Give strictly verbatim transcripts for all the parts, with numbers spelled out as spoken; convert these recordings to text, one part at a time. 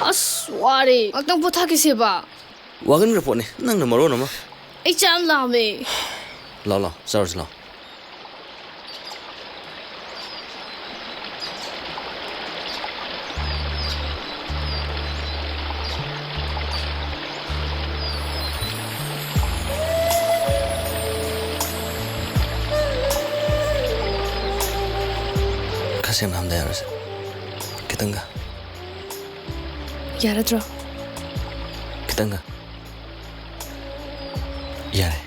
ꯑꯁ, ꯋꯥꯔꯦ꯫ ꯉꯥꯛꯇꯪ ꯄꯣꯊꯥꯈꯤꯁꯦꯕ꯫ ꯋꯥꯒꯟꯈ꯭ꯔ ꯄꯣꯠꯅꯤ, ꯅꯪꯅ ꯃꯔꯣꯟ ꯑꯃ꯫ ꯑꯩ ꯆꯥꯛ ꯌꯥꯝ ꯂꯥꯝꯃꯦ꯫ ꯂꯥꯛꯑꯣ, ꯂꯥꯛꯑꯣ, ꯆꯥꯔꯨꯁꯤ ꯂꯥꯛꯑꯣ꯫ ꯈꯔ ꯁꯦꯝꯅ ꯍꯥꯝꯗ ꯌꯥꯔꯣꯏꯁꯦ꯫ ꯈꯤꯇꯪꯒ꯫ ꯌꯥꯔꯗ꯭ꯔꯣ? ꯈꯤꯇꯪꯒ꯫ ꯌꯥꯔꯦ꯫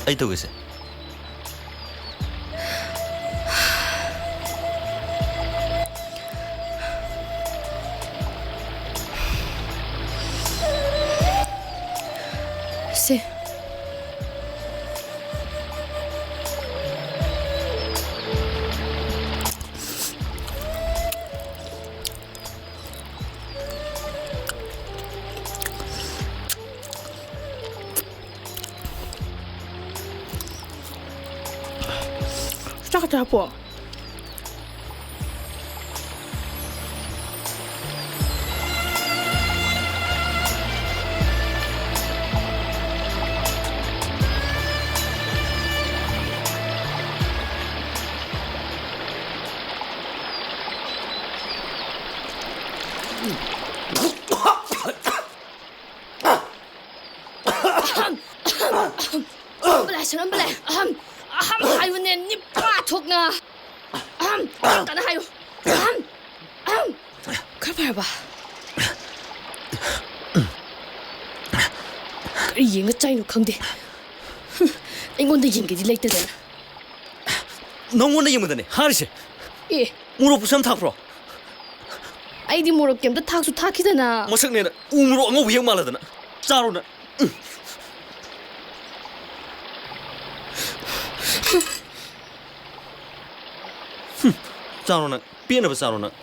ꯑꯩ ꯇꯧꯒꯦꯁꯦ꯫ ꯁꯦ꯫ ꯆꯥꯛ ꯈꯛꯇ ꯍꯥꯞꯄꯣ꯫ ꯁꯔꯝꯕ ꯂꯥꯏ, ꯁꯔꯝꯕ ꯂꯥꯏ꯫ ꯑꯍꯝ, ꯑꯍꯝ ꯍꯥꯏꯌꯨꯅꯦ, ꯅꯤꯄꯥ ꯊꯣꯛꯅ꯫ ꯑꯍꯝ, ꯀꯟꯅ ꯍꯥꯏꯌꯨ꯫ ꯑꯍꯝ, ꯑꯍꯝ꯫ ꯈꯔ ꯐꯔꯕ? ꯀꯔꯤ ꯌꯦꯡꯉ ꯆꯥꯏꯅꯣ ꯈꯪꯗꯦ꯫ ꯑꯩꯉꯣꯟꯗ ꯌꯦꯡꯒꯦꯗꯤ ꯂꯩꯇꯗꯅ꯫ ꯅꯪꯉꯣꯟꯗ ꯌꯦꯡꯕꯗꯅꯦ ꯍꯥꯏꯔꯤꯁꯦ꯫ ꯑꯦ꯫ ꯃꯣꯔꯣꯛꯄꯨ ꯁꯨꯝ ꯊꯥꯛꯄ꯭ꯔꯣ? ꯑꯩꯗꯤ ꯃꯣꯔꯣꯛ ꯀꯩꯝꯇ ꯊꯥꯛꯁꯨ ꯊꯥꯛꯈꯤꯗꯅ꯫ ꯃꯁꯛꯅꯦꯅ ꯎ ꯃꯣꯔꯣꯛ ꯑꯉꯧꯕ ꯍꯦꯛ ꯃꯥꯜꯂꯗꯅ꯫ ꯆꯥꯔꯣ ꯅꯪ꯫ ꯎꯝ꯫ ꯆꯥꯔꯣ ꯅꯪ, ꯄꯦꯟꯅꯕ ꯆꯥꯔꯣ ꯅꯪ꯫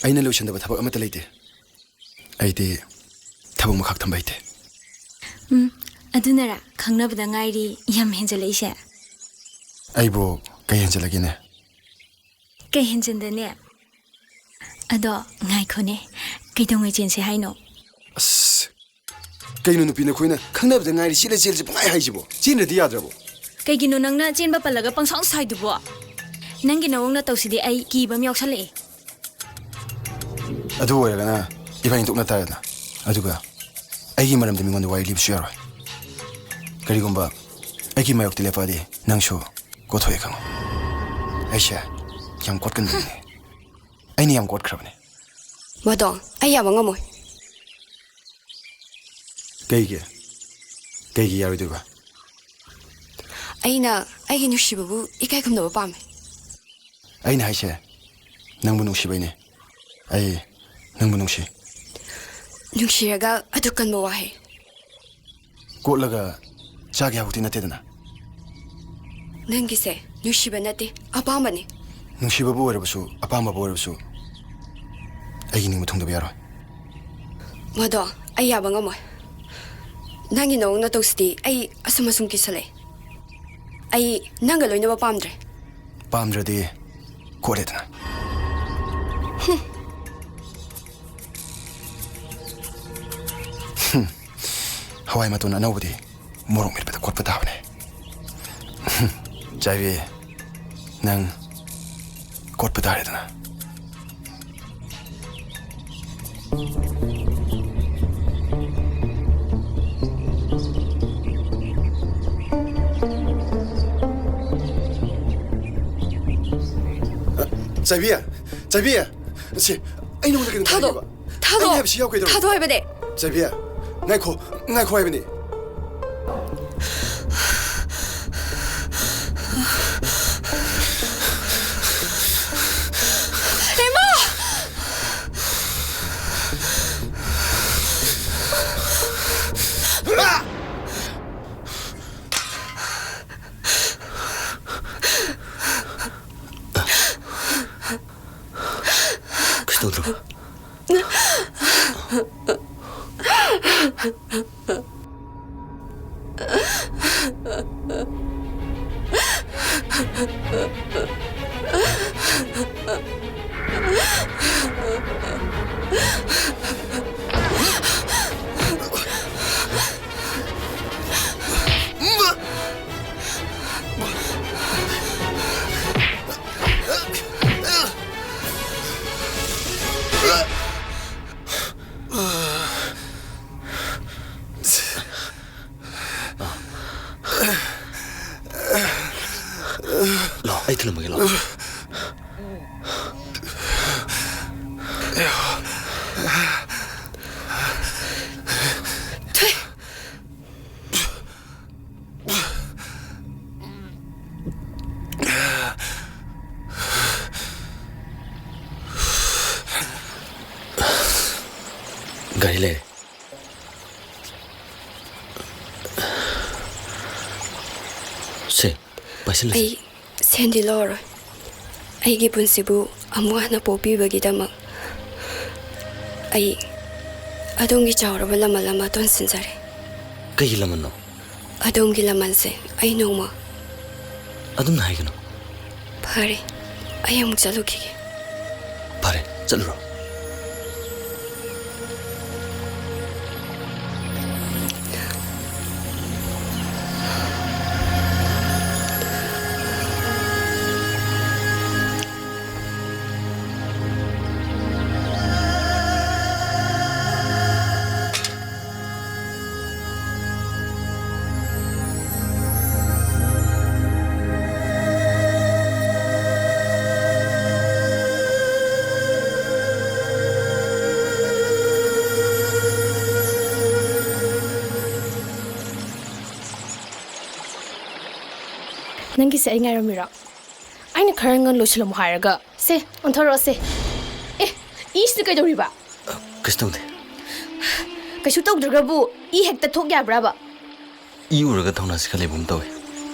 ꯑꯩꯅ ꯂꯣꯏꯁꯤꯟꯗꯕ ꯊꯕꯛ ꯑꯃꯠꯇ ꯂꯩꯇꯦ꯫ ꯑꯩꯗꯤ ꯊꯕꯛ ꯃꯈꯥ ꯊꯝꯕ ꯍꯩꯇꯦ꯫ ꯎꯝ, ꯑꯗꯨꯅꯔ ꯈꯪꯅꯕꯗ ꯉꯥꯏꯔꯤ ꯌꯥꯝ ꯍꯦꯟꯖꯜꯂꯛꯏꯁꯦ? ꯑꯩꯕꯨ ꯀꯩ ꯍꯦꯟꯖꯜꯂꯒꯦꯅꯦ? ꯀꯩ ꯍꯦꯟꯖꯟꯗꯅꯦ? ꯑꯗꯣ ꯉꯥꯏꯈꯣꯅꯦ, ꯀꯩꯗꯧꯉꯩ ꯆꯦꯟꯁꯦ ꯍꯥꯏꯅꯣ? ꯑꯁ, ꯀꯩꯅꯣ ꯅꯨꯄꯤ ꯅꯈꯣꯏꯅ ꯈꯪꯅꯕꯗ ꯉꯥꯏꯔꯤ ꯆꯦꯜꯂꯦ ꯆꯦꯜꯂꯁꯦ ꯄꯪꯍꯥꯏ ꯍꯥꯏꯁꯤꯕꯣ? ꯆꯦꯟꯗ꯭ꯔꯗꯤ ꯌꯥꯗ꯭ꯔꯕꯣ? ꯀꯩꯒꯤꯅꯣ ꯅꯪꯅ ꯆꯦꯟꯕ ꯄꯜꯂꯒ ꯄꯪꯁꯥꯎ ꯁꯥꯏꯗꯨꯕꯣ? ꯅꯪꯒꯤ ꯅꯑꯣꯡ ꯅꯇꯧꯁꯤꯗꯤ ꯑꯩ ꯀꯤꯕ ꯑꯃ ꯌꯥꯎꯁꯜꯂꯛꯑꯦ꯫ ꯑꯗꯨ ꯑꯣꯏꯔꯒꯅ ꯏꯕꯥꯅꯤ ꯇꯣꯛꯅ ꯇꯥꯔꯦꯗꯅ꯫ ꯑꯗꯨꯒ ꯑꯩꯒꯤ ꯃꯔꯝꯗ ꯃꯤꯉꯣꯟꯗ ꯋꯥꯔꯤ ꯂꯤꯕꯁꯨ ꯌꯥꯔꯣꯏ꯫ ꯀꯔꯤꯒꯨꯝꯕ ꯑꯩꯒꯤ ꯃꯥꯌꯣꯛꯇ ꯂꯦꯞꯄꯛꯑꯗꯤ ꯅꯪꯁꯨ ꯀꯣꯠꯊꯣꯛꯑꯦ ꯈꯪꯉꯨ꯫ ꯑꯩꯁꯦ ꯌꯥꯝ ꯀꯣꯠꯀꯟꯕ ꯃꯤꯅꯦ꯫ ꯑꯩꯅ ꯌꯥꯝ ꯀꯣꯠꯈ꯭ꯔꯕꯅꯦ꯫ ꯃꯗꯣ, ꯑꯩ ꯌꯥꯕ ꯉꯝꯃꯣꯏ꯫ ꯀꯩꯒꯤ? ꯀꯩꯒꯤ ꯌꯥꯔꯣꯏꯗꯣꯏꯕ? ꯑꯩꯅ ꯑꯩꯒꯤ ꯅꯨꯡꯁꯤꯕꯕꯨ ꯏꯀꯥꯏ ꯈꯨꯝꯅꯕ ꯄꯥꯝꯃꯦ꯫ ꯑꯩꯅ ꯍꯥꯏꯁꯦ ꯅꯪꯕꯨ ꯅꯨꯡꯁꯤꯕꯩꯅꯦ꯫ ꯑꯩ ꯅꯪꯕꯨ ꯅꯨꯡꯁꯤ꯫ ꯅꯨꯡꯁꯤꯔꯒ ꯑꯗꯨꯛ ꯀꯟꯕ ꯋꯥꯍꯩ꯫ ꯀꯣꯠꯂꯒ ꯆꯥꯒꯦ ꯍꯥꯏꯕꯗꯤ ꯅꯠꯇꯦꯗꯅ꯫ ꯅꯪꯒꯤꯁꯦ ꯅꯨꯡꯁꯤꯕ ꯅꯠꯇꯦ, ꯑꯄꯥꯝꯕꯅꯤ꯫ ꯅꯨꯡꯁꯤꯕꯕꯨ ꯑꯣꯏꯔꯕꯁꯨ, ꯑꯄꯥꯝꯕꯕꯨ ꯑꯣꯏꯔꯕꯁꯨ, ꯑꯩꯒꯤ ꯅꯤꯡꯕ ꯊꯨꯡꯗꯕ ꯌꯥꯔꯣꯏ꯫ ꯃꯗꯣ, ꯑꯩ ꯌꯥꯕ ꯉꯝꯃꯣꯏ꯫ ꯅꯪꯒꯤ ꯅꯑꯣꯡ ꯅꯇꯧꯁꯤꯗꯤ ꯑꯩ ꯑꯁꯨꯝ ꯑꯁꯨꯝ ꯀꯤꯁꯜꯂꯛꯑꯦ꯫ ꯑꯩ ꯅꯪꯒ ꯂꯣꯏꯅꯕ ꯄꯥꯝꯗ꯭ꯔꯦ꯫ ꯄꯥꯝꯗ꯭ꯔꯗꯤ ꯀꯣꯠꯂꯦꯗꯅ꯫ ꯍꯨꯝ꯫ ꯍꯨꯝ꯫ ꯍꯋꯥꯏ ꯃꯇꯣꯟ ꯑꯅꯧꯕꯗꯤ ꯃꯣꯔꯣꯛ ꯃꯦꯠꯄꯗ ꯀꯣꯠꯄ ꯇꯥꯕꯅꯦ꯫ ꯍꯨꯝ꯫ ꯆꯥꯏꯕꯤ, ꯅꯪ ꯀꯣꯠꯄ ꯇꯥꯔꯦꯗꯅ꯫ ꯆꯥꯏꯕꯤ! ꯆꯥꯏꯕꯤ! ꯁꯤ, ꯑꯩ ꯅꯉꯣꯟꯗ ꯀꯩꯅꯣꯝꯇ ꯊꯥꯗꯣꯛ! ꯍꯥꯏꯒꯦꯕ꯫ ꯊꯥꯗꯣꯛ! ꯑꯩꯅ ꯍꯥꯏꯕꯁꯤ ꯌꯥꯎ ꯀꯩꯗꯧꯔꯒꯦ? ꯊꯥꯗꯣꯛ ꯍꯥꯏꯕꯅꯦ! ꯆꯥꯏꯕꯤ! ꯉꯥꯏꯈꯣ! ꯉꯥꯏꯈꯣ ꯍꯥꯏꯕꯅꯦ! ꯏꯃꯥ! ꯂꯥꯛꯑꯣ, ꯑꯩ ꯊꯤꯜꯂꯝꯃꯒꯦ, ꯂꯥꯛꯑꯣ꯫ ꯒꯥꯔꯤ ꯂꯩꯔꯦ꯫ ꯁꯦ, ꯄꯥꯏꯁꯤꯜꯂꯁꯤ꯫ ꯑꯩ ꯁꯦꯟꯗꯤ ꯂꯧꯔꯔꯣꯏ꯫ ꯑꯩꯒꯤ ꯄꯨꯟꯁꯤꯕꯨ ꯑꯃꯨꯛ ꯍꯟꯅ ꯄꯣꯛꯄꯤꯕꯒꯤꯗꯃꯛ ꯑꯩ ꯑꯗꯣꯝꯒꯤ ꯆꯥꯎꯔꯕ ꯂꯃꯟ ꯑꯃ ꯇꯣꯟꯁꯤꯟꯖꯔꯤ꯫ ꯀꯩꯒꯤ ꯂꯃꯟꯅꯣ? ꯑꯗꯣꯝꯒꯤ ꯂꯃꯟꯁꯦ ꯑꯩ ꯅꯣꯡꯃ ꯑꯗꯨꯝꯅ ꯍꯥꯏꯒꯅꯨ꯫ ꯐꯔꯦ, ꯑꯩ ꯑꯃꯨꯛ ꯆꯠꯂꯨꯈꯤꯒꯦ꯫ ꯐꯔꯦ, ꯆꯠꯂꯨꯔꯣ꯫ ꯅꯪꯒꯤꯁꯦ ꯑꯩ ꯉꯥꯏꯔꯝꯃꯤꯔꯣ? ꯑꯩꯅ ꯈꯔ ꯉꯟꯅ ꯂꯣꯏꯁꯤꯜꯂꯝꯃꯣ ꯍꯥꯏꯔꯒ꯫ ꯁꯦ, ꯑꯣꯟꯊꯣꯔꯛꯑꯣ ꯁꯦ꯫ ꯑꯦ, ꯏꯁꯤꯅ ꯀꯩꯗꯧꯔꯤꯕ? ꯀꯩꯁꯨ ꯇꯧꯗꯦ꯫ ꯀꯩꯁꯨ ꯇꯧꯗ꯭ꯔꯒꯕꯨ ꯏ ꯍꯦꯛꯇ ꯊꯣꯛ ꯌꯥꯕ꯭ꯔꯕ? ꯏ ꯎꯔꯒ ꯊꯧꯅꯥꯁꯤ ꯈꯔ ꯂꯩꯕꯒꯨꯝ ꯇꯧꯋꯤ꯫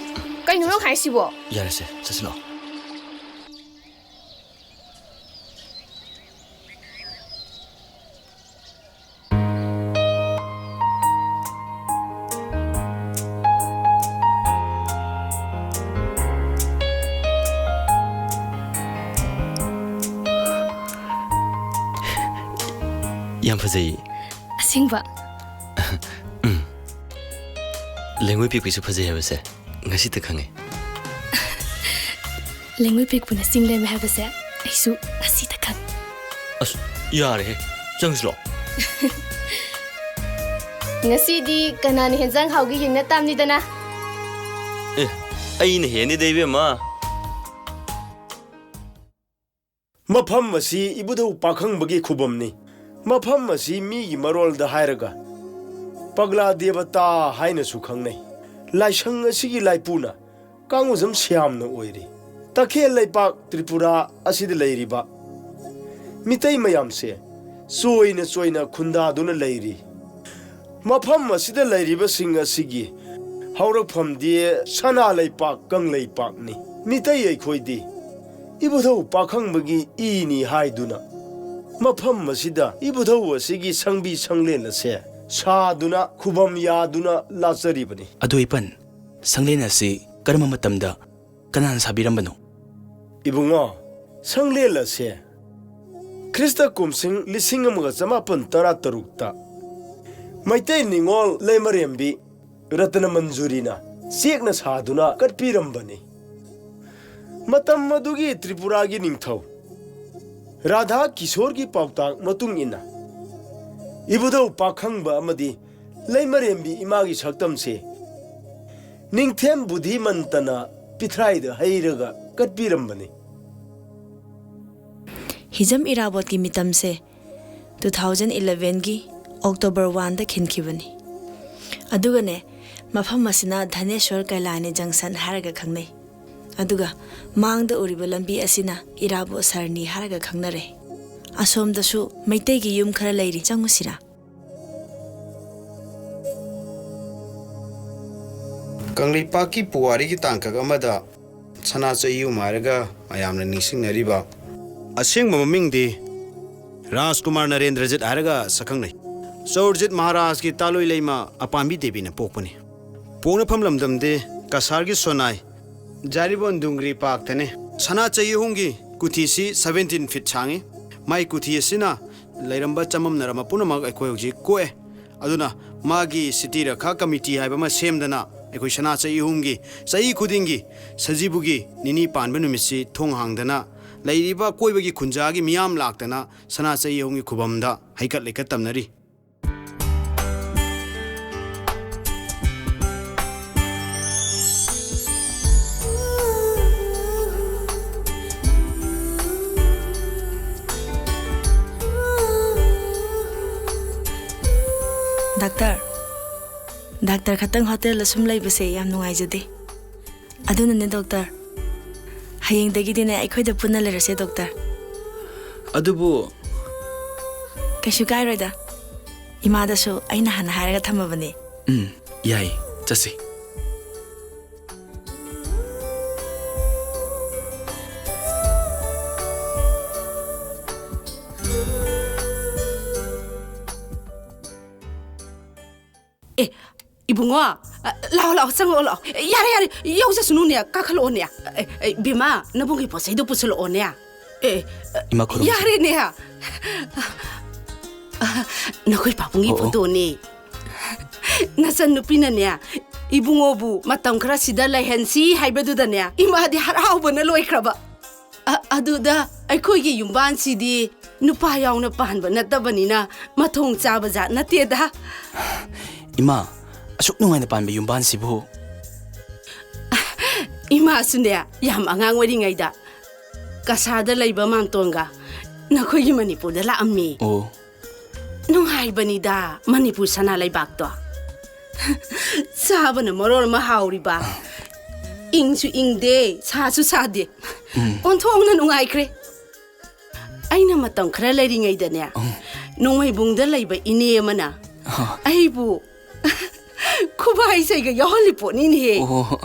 ꯀꯩꯅꯣ ꯅꯪ ꯍꯥꯏꯁꯤꯕꯣ? ꯌꯥꯔꯦꯁꯦ, ꯆꯠꯁꯤꯜꯂꯛꯑꯣ꯫ ꯌꯥꯝ ꯐꯖꯩꯌꯦ꯫ ꯑꯁꯦꯡꯕ? ꯂꯩꯉꯣꯏ ꯄꯤꯛꯄꯤꯁꯨ ꯐꯖꯩ ꯍꯥꯏꯕꯁꯦ ꯉꯁꯤꯇ ꯈꯪꯉꯦ꯫ ꯂꯩꯉꯣꯏ ꯄꯤꯛꯄꯨꯅ ꯆꯤꯡ ꯂꯦꯝꯃꯦ ꯍꯥꯏꯕꯁꯦ ꯑꯩꯁꯨ ꯉꯁꯤꯇ ꯈꯪꯉꯦ꯫ ꯑꯁ, ꯌꯥꯔꯦꯍꯦ, ꯆꯪꯁꯤꯂꯣ꯫ ꯉꯁꯤꯗꯤ ꯀꯅꯥꯅ ꯍꯦꯟꯖꯥꯡ ꯍꯥꯎꯒꯦ ꯌꯦꯡꯅ ꯇꯥꯝꯅꯤꯗꯅ꯫ ꯑꯦ, ꯑꯩꯅ ꯍꯦꯟꯅꯤꯗ, ꯏꯕꯦꯝꯃ꯫ ꯃꯐꯝ ꯑꯁꯤ ꯏꯕꯨꯙꯧ ꯄꯥꯈꯪꯕꯒꯤ ꯈꯨꯕꯝꯅꯤ꯫ ꯃꯐꯝ ꯑꯁꯤ ꯃꯤꯒꯤ ꯃꯔꯣꯜꯗ ꯍꯥꯏꯔꯒ ꯄꯒꯂꯥ ꯗꯦꯕꯇꯥ ꯍꯥꯏꯅꯁꯨ ꯈꯪꯅꯩ꯫ ꯂꯥꯏꯁꯪ ꯑꯁꯤꯒꯤ ꯂꯥꯏꯄꯨꯅ ꯀꯥꯡꯉꯨꯖꯝ ꯁ꯭ꯌꯥꯝꯅ ꯑꯣꯏꯔꯤ꯫ ꯇꯈꯦꯜ ꯂꯩꯄꯥꯛ ꯇ꯭ꯔꯤꯄꯨꯔꯥ ꯑꯁꯤꯗ ꯂꯩꯔꯤꯕ ꯃꯤꯇꯩ ꯃꯌꯥꯝꯁꯦ ꯆꯣꯏꯅ ꯆꯣꯏꯅ ꯈꯨꯟꯗꯥꯗꯨꯅ ꯂꯩꯔꯤ꯫ ꯃꯐꯝ ꯑꯁꯤꯗ ꯂꯩꯔꯤꯕꯁꯤꯡ ꯑꯁꯤꯒꯤ ꯍꯧꯔꯛꯐꯝꯗꯤ ꯁꯅꯥ ꯂꯩꯄꯥꯛ ꯀꯪꯂꯩꯄꯥꯛꯅꯤ꯫ ꯃꯤꯇꯩ ꯑꯩꯈꯣꯏꯗꯤ ꯏꯕꯨꯙꯧ ꯄꯥꯈꯪꯕꯒꯤ ꯏꯅꯤ ꯍꯥꯏꯗꯨꯅ ꯃꯐꯝ ꯑꯁꯤꯗ ꯏꯕꯨꯙꯧ ꯑꯁꯤꯒꯤ ꯁꯪꯕꯤ ꯁꯪꯂꯦꯟ ꯑꯁꯦ ꯁꯥꯗꯨꯅ ꯈꯨꯕꯝ ꯌꯥꯗꯨꯅ ꯂꯥꯠꯆꯔꯤꯕꯅꯤ꯫ ꯑꯗꯨ ꯏꯄꯟ, ꯁꯪꯂꯦꯟ ꯑꯁꯤ ꯀꯔꯝꯕ ꯃꯇꯝꯗ ꯀꯅꯥꯅ ꯁꯥꯕꯤꯔꯝꯕꯅꯣ? ꯏꯕꯨꯡꯉꯣ, ꯁꯪꯂꯦꯟ ꯑꯁꯦ ꯈ꯭ꯔꯤꯁꯇ ꯀꯨꯝꯁꯤꯡ ꯂꯤꯁꯤꯡ ꯑꯃꯒ ꯆꯃꯥꯄꯟ ꯇꯔꯥ ꯇꯔꯨꯛꯇ ꯃꯩꯇꯩ ꯅꯤꯉꯣꯜ ꯂꯩꯃꯔꯦꯝꯕꯤ ꯔꯇꯅ ꯃꯟꯖꯨꯔꯤꯅ ꯆꯦꯛꯅ ꯁꯥꯗꯨꯅ ꯀꯠꯄꯤꯔꯝꯕꯅꯤ꯫ ꯃꯇꯝ ꯑꯗꯨꯒꯤ ꯇ꯭ꯔꯤꯄꯨꯔꯥꯒꯤ ꯅꯤꯡꯊꯧ ꯔꯥꯙꯥ ꯀꯤꯁꯣꯔꯒꯤ ꯄꯥꯎꯇꯥꯛ ꯃꯇꯨꯡ ꯏꯟꯅ ꯏꯕꯨꯙꯧ ꯄꯥꯈꯪꯕ ꯑꯃꯗꯤ ꯂꯩꯃꯔꯦꯝꯕꯤ ꯏꯃꯥꯒꯤ ꯁꯛꯇꯝꯁꯦ ꯅꯤꯡꯊꯦꯝ ꯕꯨꯙꯤꯃꯟꯇꯅ ꯄꯤꯊ꯭ꯔꯥꯏꯗ ꯍꯩꯔꯒ ꯀꯠꯄꯤꯔꯝꯕꯅꯤ꯫ ꯍꯤꯖꯝ ꯏꯔꯥꯕꯣꯠꯀꯤ ꯃꯤꯇꯝꯁꯦ two thousand elevenꯒꯤ October oneꯗ ꯈꯤꯟꯈꯤꯕꯅꯤ꯫ ꯑꯗꯨꯒꯅꯦ, ꯃꯐꯝ ꯑꯁꯤꯅ ꯙꯅꯦꯁ꯭ꯋꯔ ꯀꯩꯂꯥꯅꯤ ꯖꯪꯁꯟ ꯍꯥꯏꯔꯒ ꯈꯪꯅꯩ꯫ ꯑꯗꯨꯒ ꯃꯥꯡꯗ ꯎꯔꯤꯕ ꯂꯝꯕꯤ ꯑꯁꯤꯅ ꯏꯔꯥꯕꯣꯠ ꯁꯔꯅꯤ ꯍꯥꯏꯔꯒ ꯈꯪꯅꯔꯦ꯫ ꯑꯁꯣꯝꯗꯁꯨ ꯃꯩꯇꯩꯒꯤ ꯌꯨꯝ ꯈꯔ ꯂꯩꯔꯤ, ꯆꯪꯉꯨꯁꯤꯔꯥ? ꯀꯪꯂꯩꯄꯥꯛꯀꯤ ꯄꯨꯋꯥꯔꯤꯒꯤ ꯇꯥꯡꯀꯛ ꯑꯃꯗ ꯁꯅꯥ ꯆꯌꯨꯝ ꯍꯥꯏꯔꯒ ꯃꯌꯥꯝꯅ ꯅꯤꯡꯁꯤꯡꯅꯔꯤꯕ ꯑꯁꯦꯡꯕ ꯃꯃꯤꯡꯗꯤ ꯔꯥꯖꯀꯨꯃꯥꯔ ꯅꯔꯦꯟꯗ꯭ꯔꯖꯤꯠ ꯍꯥꯏꯔꯒ ꯁꯛꯈꯪꯅꯩ꯫ ꯆꯧꯔꯖꯤꯠ ꯃꯍꯥꯔꯥꯖꯀꯤ ꯇꯥꯂꯣꯏ ꯂꯩꯃ ꯑꯄꯥꯝꯕꯤ ꯗꯦꯕꯤꯅ ꯄꯣꯛꯄꯅꯤ꯫ ꯄꯣꯛꯅꯐꯝ ꯂꯝꯗꯝꯗꯤ ꯀꯁꯥꯔꯒꯤ ꯁꯣꯅꯥꯏ ꯖꯥꯔꯤꯕꯣꯟ ꯗꯨꯡꯒ꯭ꯔꯤ ꯄꯥꯛꯇꯅꯤ꯫ ꯁꯅꯥ ꯆꯍꯤ ꯑꯍꯨꯝꯒꯤ ꯀꯨꯊꯤꯁꯤ seventeen feet ꯁꯥꯡꯉꯤ꯫ ꯃꯥꯏ ꯀꯨꯊꯤ ꯑꯁꯤꯅ ꯂꯩꯔꯝꯕ ꯆꯃꯝꯅꯔꯝꯕ ꯄꯨꯝꯅꯃꯛ ꯑꯩꯈꯣꯏ ꯍꯧꯖꯤꯛ ꯀꯣꯛꯑꯦ꯫ ꯑꯗꯨꯅ ꯃꯥꯒꯤ ꯁꯤꯇꯤ ꯔꯈꯥ ꯀꯃꯤꯇꯤ ꯍꯥꯏꯕ ꯑꯃ ꯁꯦꯝꯗꯅ ꯑꯩꯈꯣꯏ ꯁꯅꯥ ꯆꯍꯤ ꯑꯍꯨꯝꯒꯤ, ꯆꯍꯤ ꯈꯨꯗꯤꯡꯒꯤ ꯁꯖꯤꯕꯨꯒꯤ ꯅꯤꯅꯤ ꯄꯥꯟꯕ ꯅꯨꯃꯤꯠꯁꯤ ꯊꯣꯡ ꯍꯥꯡꯗꯅ ꯂꯩꯔꯤꯕ ꯑꯀꯣꯏꯕꯒꯤ ꯈꯨꯟꯖꯥꯒꯤ ꯃꯤꯌꯥꯝ ꯂꯥꯛꯇꯅ ꯁꯅꯥ ꯆꯍꯤ ꯑꯍꯨꯝꯒꯤ ꯈꯨꯕꯝꯗ ꯍꯩꯀꯠ ꯂꯩꯀꯠ ꯇꯝꯅꯔꯤ꯫ ꯗꯥꯛꯇꯔ, ꯗꯥꯛꯇꯔ ꯈꯛꯇꯪ ꯍꯣꯇꯦꯜꯗ ꯁꯨꯝ ꯂꯩꯕꯁꯦ ꯌꯥꯝ ꯅꯨꯡꯉꯥꯏꯖꯗꯦ꯫ ꯑꯗꯨꯅꯅꯦ ꯗꯣꯛꯇꯔ, ꯍꯌꯦꯡꯗꯒꯤꯗꯤꯅꯦ ꯑꯩꯈꯣꯏꯗ ꯄꯨꯟꯅ ꯂꯩꯔꯁꯦ ꯗꯣꯛꯇꯔ꯫ ꯑꯗꯨꯕꯨ ꯀꯩꯁꯨ ꯀꯥꯏꯔꯣꯏꯗ꯫ ꯏꯃꯥꯗꯁꯨ ꯑꯩꯅ ꯍꯥꯟꯅ ꯍꯥꯏꯔꯒ ꯊꯝꯃꯕꯅꯦ꯫ ꯎꯝ, ꯌꯥꯏ, ꯆꯠꯁꯤ꯫ ꯑꯦ, ꯏꯕꯨꯡꯉꯣ, ꯑ, ꯂꯥꯛꯑꯣ, ꯂꯥꯛꯑꯣ, ꯆꯪꯉꯛꯑꯣ, ꯂꯥꯛꯑꯣ꯫ ꯑꯦ, ꯌꯥꯔꯦ, ꯌꯥꯔꯦ, ꯌꯧꯖꯁꯅꯨꯅꯦ, ꯀꯥꯈꯠꯂꯛꯑꯣꯅꯦ꯫ ꯑꯦ, ꯑꯦ, ꯕꯦꯝꯃ, ꯅꯕꯨꯡꯒꯤ ꯄꯣꯠ ꯆꯩꯗꯣ ꯄꯨꯁꯜꯂꯛꯑꯣꯅꯦ꯫ ꯑꯦ, ꯏꯃꯥ, ꯈꯨꯔꯨꯝꯖꯔꯤ꯫ ꯌꯥꯔꯦꯅꯦ꯫ ꯅꯈꯣꯏ ꯄꯥꯕꯨꯡꯒꯤ ꯑꯣ, ꯑꯣ꯫ ꯐꯣꯇꯣꯅꯦ꯫ ꯅꯆꯟ ꯅꯨꯄꯤꯅꯅꯦ, ꯏꯕꯨꯡꯉꯣꯕꯨ ꯃꯇꯝ ꯈꯔ ꯁꯤꯗ ꯂꯩꯍꯟꯁꯤ ꯍꯥꯏꯕꯗꯨꯗꯅꯦ, ꯏꯃꯥꯗꯤ ꯍꯔꯥꯎꯕꯅ ꯂꯣꯏꯈ꯭ꯔꯕ꯫ ꯑ-, ꯑꯗꯨꯗ ꯑꯩꯈꯣꯏꯒꯤ ꯌꯨꯝꯕꯥꯟꯁꯤꯗꯤ ꯅꯨꯄꯥ ꯌꯥꯎꯅ ꯄꯥꯟꯕ ꯅꯠꯇꯕꯅꯤꯅ ꯃꯊꯣꯡ ꯆꯥꯕ ꯖꯥꯠ ꯅꯠꯇꯦꯗ꯫ ꯏꯃꯥ, ꯑꯁꯨꯛ ꯅꯨꯡꯉꯥꯏꯅ ꯄꯥꯟꯕ ꯌꯨꯝꯕꯥꯟꯁꯤꯕꯨ꯫ ꯏꯃꯥꯁꯨꯅꯦ, ꯌꯥꯝ ꯑꯉꯥꯡ ꯑꯣꯏꯔꯤꯉꯩꯗ ꯀꯁꯥꯔꯗ ꯂꯩꯕ ꯃꯥꯝꯇꯣꯟꯒ ꯅꯈꯣꯏꯒꯤ ꯃꯅꯤꯄꯨꯔꯗ ꯂꯥꯛꯑꯝꯃꯤ꯫ ꯑꯣ꯫ ꯅꯨꯡꯉꯥꯏꯕꯅꯤꯗ ꯃꯅꯤꯄꯨꯔ ꯁꯅꯥ ꯂꯩꯕꯥꯛꯇꯣ꯫ ꯆꯥꯕꯅ ꯃꯔꯣꯜ ꯑꯃ ꯍꯥꯎꯔꯤꯕ꯫ ꯏꯪꯁꯨ ꯏꯪꯗꯦ, ꯁꯥꯁꯨ ꯁꯥꯗꯦ꯫ ꯎꯝ꯫ ꯑꯣꯟꯊꯣꯛꯅ ꯅꯨꯡꯉꯥꯏꯈ꯭ꯔꯦ꯫ ꯑꯩꯅ ꯃꯇꯝ ꯈꯔ ꯂꯩꯔꯤꯉꯩꯗꯅꯦ, ꯎꯝ꯫ ꯅꯣꯡꯃꯩꯕꯨꯡꯗ ꯂꯩꯕ ꯏꯅꯦ ꯑꯃꯅ ꯑ꯫ ꯑꯩꯕꯨ ꯈꯨꯕꯥꯏ ꯏꯁꯩꯒ ꯌꯥꯎꯍꯜꯂꯤ ꯄꯣꯠꯅꯤꯅꯦꯍꯦ꯫ ꯑꯣ꯫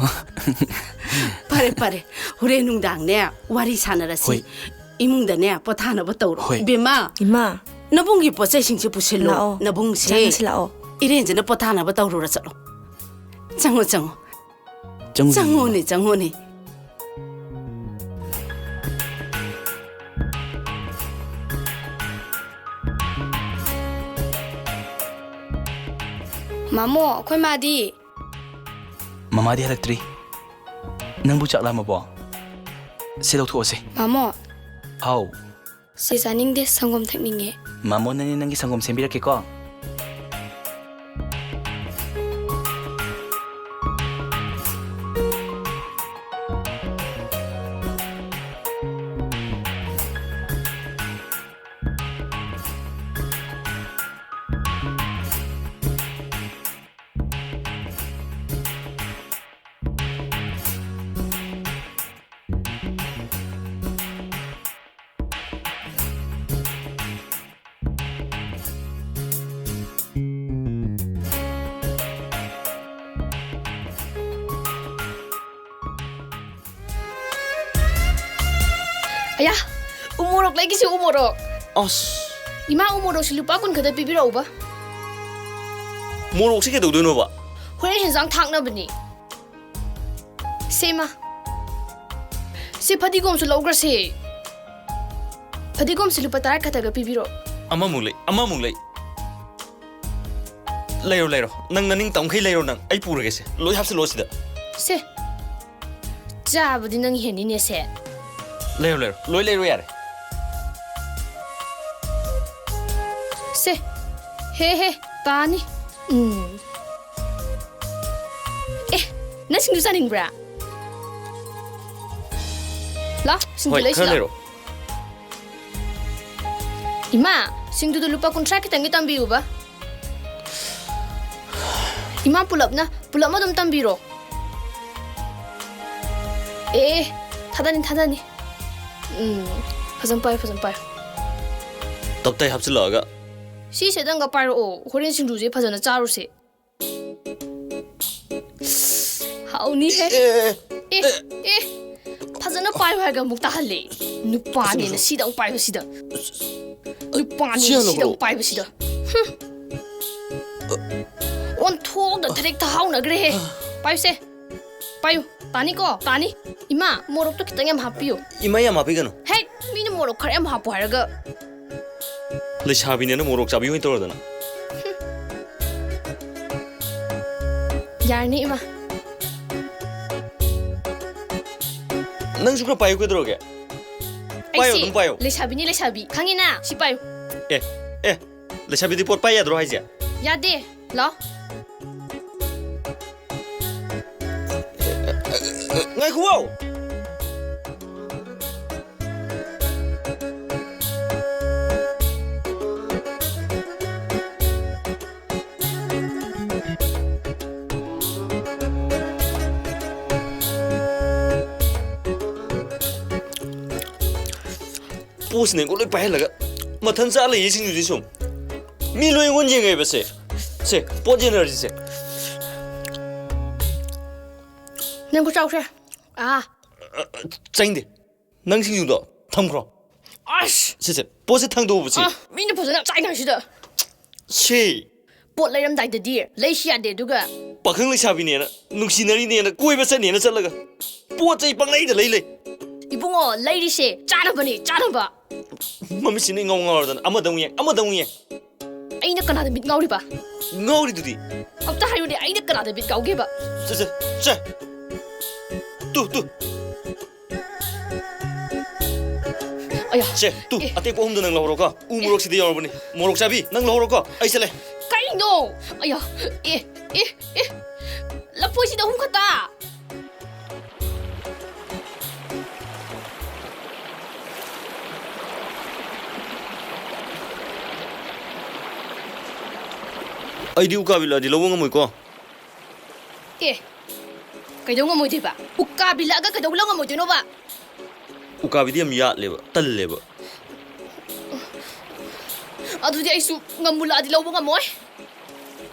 ꯐꯔꯦ, ꯐꯔꯦ꯫ ꯍꯣꯔꯦꯟ ꯅꯨꯡꯗꯥꯡꯅꯦ, ꯋꯥꯔꯤ ꯁꯥꯟꯅꯔꯁꯤ꯫ ꯍꯣꯏ꯫ ꯏꯃꯨꯡꯗꯅꯦ, ꯄꯣꯊꯥꯅꯕ ꯇꯧꯔꯣ꯫ ꯍꯣꯏ꯫ ꯏꯕꯦꯝꯃ, ꯏꯃꯥ꯫ ꯅꯕꯨꯡꯒꯤ ꯄꯣꯠ ꯆꯩꯁꯤꯡꯁꯦ ꯄꯨꯁꯤꯜꯂꯣ꯫ ꯂꯥꯛꯑꯣ꯫ ꯅꯕꯨꯡꯁꯦ ꯆꯪꯉꯁꯤ ꯂꯥꯛꯑꯣ꯫ ꯏꯔꯦꯟꯖꯅ ꯄꯣꯊꯥꯅꯕ ꯇꯧꯔꯨꯔꯣ ꯆꯠꯂꯣ꯫ ꯆꯪꯉꯣ, ꯆꯪꯉꯣ꯫ ꯆꯪꯉꯨ, ꯆꯪꯉꯣꯅꯦ, ꯏꯃꯥ꯫ ꯆꯪꯉꯣꯅꯦ꯫ ꯃꯥꯃꯣ, ꯑꯩꯈꯣꯏ ꯃꯥꯗꯤ? ꯃꯃꯥꯗꯤ ꯍꯜꯂꯛꯇ꯭ꯔꯤ꯫ ꯅꯪꯕꯨ ꯆꯥꯛ ꯂꯥꯝꯃꯕꯣ? ꯁꯤ ꯂꯧꯊꯣꯛꯑꯁꯦ꯫ ꯃꯥꯃꯣ꯫ ꯍꯥꯎ꯫ ꯁꯤ ꯆꯥꯅꯤꯡꯗꯦ, ꯁꯪꯒꯣꯝ ꯊꯛꯅꯤꯡꯉꯦ꯫ ꯃꯥꯃꯣꯅꯅꯦ ꯅꯪꯒꯤ ꯁꯪꯒꯣꯝ ꯁꯦꯝꯕꯤꯔꯛꯀꯦꯀꯣ꯫ ꯑꯌꯥ, ꯎ ꯃꯣꯔꯣꯛ ꯂꯩꯒꯤꯁꯤ, ꯎ ꯃꯣꯔꯣꯛ꯫ ꯑꯁ꯫ ꯏꯃꯥ, ꯎ ꯃꯣꯔꯣꯛꯁꯤ ꯂꯨꯄꯥ ꯀꯨꯟ ꯈꯛꯇ ꯄꯤꯕꯤꯔꯛꯎꯕ꯫ ꯃꯣꯔꯣꯛꯁꯤ ꯀꯩꯗꯧꯗꯣꯏꯅꯣꯕ? ꯍꯣꯔꯦꯟ ꯍꯦꯟꯖꯥꯡ ꯊꯥꯛꯅꯕꯅꯤ꯫ ꯁꯦ, ꯏꯃꯥ꯫ ꯁꯤ ꯐꯗꯤꯒꯣꯝꯁꯨ ꯂꯧꯈ꯭ꯔꯁꯦ꯫ ꯐꯗꯤꯒꯣꯝꯁꯤ ꯂꯨꯄꯥ ꯇꯔꯥ ꯈꯛꯇꯒ ꯄꯤꯕꯤꯔꯛꯑꯣ꯫ ꯑꯃꯃꯨꯛ ꯂꯩ, ꯑꯃꯃꯨꯛ ꯂꯩ꯫ ꯂꯩꯔꯣ, ꯂꯩꯔꯣ꯫ ꯅꯪ ꯅꯅꯤꯡ ꯇꯧꯈꯩ ꯂꯩꯔꯣ ꯅꯪ꯫ ꯑꯩ ꯄꯨꯔꯒꯦꯁꯦ꯫ ꯂꯣꯏ ꯍꯥꯞꯆꯤꯜꯂꯣ ꯁꯤꯗ꯫ ꯁꯦ꯫ ꯆꯥꯕꯗꯤ ꯅꯪ ꯍꯦꯟꯅꯤꯅꯦ ꯁꯦ꯫ ꯂꯩꯔꯣ, ꯂꯩꯔꯣ꯫ ꯂꯣꯏ ꯂꯩꯔꯣ ꯌꯥꯔꯦ꯫ ꯁꯦ꯫ ꯍꯦ, ꯍꯦ, ꯇꯥꯅꯤ꯫ ꯎꯝ꯫ ꯑꯦ, ꯅꯪ ꯁꯤꯡꯖꯨ ꯆꯥꯅꯤꯡꯕ꯭ꯔꯥ? ꯂꯥꯎ, ꯁꯤꯡꯖꯨ ꯍꯣꯏ, ꯂꯩꯁꯤ ꯈꯔ ꯂꯥꯎ꯫ ꯂꯩꯔꯣ꯫ ꯏꯃꯥ, ꯁꯤꯡꯖꯨꯗꯣ ꯂꯨꯄꯥ ꯀꯨꯟꯊ꯭ꯔꯥ ꯈꯤꯇꯪꯒꯤ ꯇꯝꯕꯤꯌꯨꯕ꯫ ꯏꯃꯥ, ꯄꯨꯂꯞꯅ, ꯄꯨꯂꯞ ꯑꯗꯨꯝ ꯇꯝꯕꯤꯔꯣ꯫ ꯑꯦ, ꯑꯦ, ꯊꯥꯗꯅꯤ, ꯊꯥꯗꯅꯤ꯫ ꯎꯝ, ꯐꯖꯅ ꯄꯥꯏꯌꯨ, ꯐꯖꯅ ꯄꯥꯏꯌꯨ꯫ ꯇꯞꯇꯥꯏ ꯍꯥꯞꯆꯤꯜꯂꯛꯑꯒ꯫ ꯁꯤꯁꯦꯗꯪꯒ ꯄꯥꯏꯔꯛꯑꯣ, ꯍꯣꯔꯦꯟ ꯁꯤꯡꯖꯨꯁꯦ ꯐꯖꯅ ꯆꯥꯔꯨꯁꯦ꯫ ꯍꯥꯎꯅꯤꯍꯦ꯫ ꯑꯦ, ꯑꯦ, ꯑꯦ, ꯑꯦ꯫ ꯑꯦ, ꯐꯖꯅ ꯄꯥꯏꯌꯨ ꯍꯥꯏꯔꯒ ꯑꯃꯨꯛ ꯇꯥꯍꯜꯂꯦ꯫ ꯅꯨꯄꯥꯅꯦꯅ ꯁꯤꯗ ꯑꯃꯨꯛ ꯄꯥꯏꯕ ꯁꯤꯗ꯫ ꯅꯨꯄꯥꯅꯦꯅ ꯁꯤꯗ ꯑꯃꯨꯛ ꯄꯥꯏꯕ ꯁꯤꯗ꯫ ꯍꯨꯝ꯫ ꯑꯣꯟꯊꯣꯛꯅ direct ꯍꯥꯎꯅꯈ꯭ꯔꯦꯍꯦ꯫ ꯄꯥꯏꯌꯨꯁꯦ꯫ ꯄꯥꯏꯌꯨ꯫ ꯇꯥꯅꯤꯀꯣ? ꯇꯥꯅꯤ꯫ ꯏꯃꯥ, ꯃꯣꯔꯣꯛꯇꯣ ꯈꯤꯇꯪ ꯌꯥꯝ ꯍꯥꯞꯄꯤꯌꯨ꯫ ꯏꯃꯥ, ꯌꯥꯝ ꯍꯥꯞꯄꯤꯒꯅꯨ꯫ ꯍꯦ, ꯃꯤꯅ ꯃꯣꯔꯣꯛ ꯈꯔ ꯌꯥꯝ ꯍꯥꯞꯄꯨ ꯍꯥꯏꯔꯒ꯫ ꯂꯩꯁꯥꯕꯤꯅꯦꯅ ꯃꯣꯔꯣꯛ ꯆꯥꯕꯤ ꯑꯣꯏꯅ ꯇꯧꯔꯗꯅ꯫ ꯌꯥꯔꯅꯤ, ꯏꯃꯥ꯫ ꯅꯪꯁꯨ ꯈꯔ ꯄꯥꯏꯌꯨ, ꯀꯩꯗꯧꯔꯒꯦ? ꯄꯥꯏꯌꯣ, ꯑꯩꯁꯦ ꯑꯗꯨꯝ ꯄꯥꯏꯌꯣ꯫ ꯂꯩꯁꯥꯕꯤꯅꯤ, ꯂꯩꯁꯥꯕꯤ꯫ ꯈꯪꯉꯤꯅ? ꯁꯤ ꯄꯥꯏꯌꯨ꯫ ꯑꯦ, ꯑꯦ, ꯂꯩꯁꯥꯕꯤꯗꯤ ꯄꯣꯠ ꯄꯥꯏ ꯌꯥꯗ꯭ꯔꯣ ꯍꯥꯏꯁꯦ? ꯌꯥꯗꯦ꯫ ꯂꯥꯎ꯫ ꯉꯥꯏꯈꯨꯋꯣ! ꯄꯣꯠꯁꯤꯅꯦꯀꯣ ꯂꯣꯏ ꯄꯥꯏꯍꯜꯂꯒ ꯃꯊꯟ ꯆꯥ ꯂꯩꯌꯦ ꯁꯤꯡꯖꯨꯁꯤ ꯁꯨꯝ꯫ ꯃꯤ ꯂꯣꯏ ꯑꯩꯉꯣꯟꯗ ꯌꯦꯡꯉꯦꯕ ꯁꯦ꯫ ꯁꯦ, ꯄꯣꯠ ꯌꯦꯟꯅꯔꯁꯤ ꯁꯦ꯫ ꯅꯪ ꯈꯨꯠ ꯆꯥꯎꯁꯦ꯫ ꯑꯥ꯫ ꯑ, ꯑ, ꯆꯥꯅꯤꯡꯗꯦ꯫ ꯅꯪ ꯁꯤꯡꯖꯨꯗꯣ ꯊꯝꯈ꯭ꯔꯣ꯫ ꯑꯁ! ꯁꯦ, ꯁꯦ, ꯄꯣꯠꯁꯦ ꯊꯥꯡꯗꯣꯛꯑꯣꯕ ꯁꯦ꯫ ꯑꯥ, ꯃꯤꯅ ꯐꯖꯅ ꯆꯥꯏ ꯀꯥꯟꯁꯤꯗ꯫ ꯁꯦ꯫ ꯄꯣꯠ ꯂꯩꯔꯝꯗꯥꯏꯗꯗꯤ ꯂꯩꯁꯤ ꯌꯥꯗꯦ ꯑꯗꯨꯒ꯫ ꯄꯥꯈꯪ ꯂꯩꯁꯥꯕꯤꯅꯦꯅ, ꯅꯨꯡꯁꯤꯅꯔꯤꯅꯦꯅ, ꯀꯣꯏꯕ ꯆꯠꯅꯦꯅ ꯆꯠꯂꯒ ꯄꯣꯠ ꯆꯩ ꯄꯪꯂꯩꯗ ꯂꯩ ꯂꯩ꯫ ꯏꯕꯨꯡꯉꯣ, ꯂꯩꯔꯤꯁꯦ ꯆꯥꯅꯕꯅꯦ, ꯆꯥꯅꯕ꯫ ꯃꯃꯤꯠꯁꯤꯅ ꯏꯉꯥꯎ ꯉꯥꯎꯔꯗꯅ ꯑꯃꯗ ꯑꯃꯨꯛ ꯌꯦꯡ, ꯑꯃꯗ ꯑꯃꯨꯛ ꯌꯦꯡ꯫ ꯑꯩꯅ ꯀꯅꯥꯗ ꯃꯤꯠ ꯉꯥꯎꯔꯤꯕ? ꯉꯥꯎꯔꯤꯗꯨꯗꯤ꯫ ꯑꯝꯇ ꯍꯥꯏꯔꯨꯅꯦ, ꯑꯩꯅ ꯀꯅꯥꯗ ꯃꯤꯠ ꯉꯥꯎꯒꯦꯕ? ꯁꯦ, ꯁꯦ, ꯁꯦ꯫ ꯇꯨ, ꯇꯨ꯫ ꯑꯌꯥ꯫ ꯁꯦ, ꯇꯨ, ꯑꯦ꯫ ꯑꯇꯦꯛꯄ ꯑꯍꯨꯝꯗꯣ ꯅꯪ ꯂꯧꯍꯧꯔꯣꯀꯣ꯫ ꯎ ꯃꯣꯔꯣꯛꯁꯤꯗꯤ ꯌꯥꯎꯔꯕꯅꯤ꯫ ꯃꯣꯔꯣꯛ ꯆꯥꯕꯤ, ꯅꯪ ꯂꯧꯍꯧꯔꯣꯀꯣ꯫ ꯑꯩ ꯆꯠꯂꯦ꯫ ꯀꯩꯅꯣ? ꯑꯌꯥ꯫ ꯑꯦ, ꯑꯦ, ꯑꯦ꯫ ꯂꯐꯣꯏꯁꯤꯗ ꯑꯍꯨꯝ ꯈꯛꯇ꯫ ꯑꯩꯗꯤ ꯎꯀꯥꯕꯤ ꯂꯥꯛꯑꯗꯤ ꯂꯧꯕ ꯉꯝꯃꯣꯏꯀꯣ꯫ ꯑꯦ, ꯀꯩꯗꯧ ꯉꯝꯃꯣꯏꯗꯣꯏꯕ? ꯎꯀꯥꯕꯤ ꯂꯥꯛꯑꯒ ꯀꯩꯗꯧ ꯂꯧ ꯉꯝꯃꯣꯏꯗꯣꯏꯅꯣꯕ? ꯎꯀꯥꯕꯤꯗꯤ ꯌꯥꯝ ꯌꯥꯠꯂꯦꯕ, ꯇꯜꯂꯦꯕ꯫ ꯑꯗꯨꯗꯤ ꯑꯩꯁꯨ ꯉꯝꯃꯨ ꯂꯥꯛꯑꯗꯤ ꯂꯧꯕ ꯉꯝꯃꯣꯏ꯫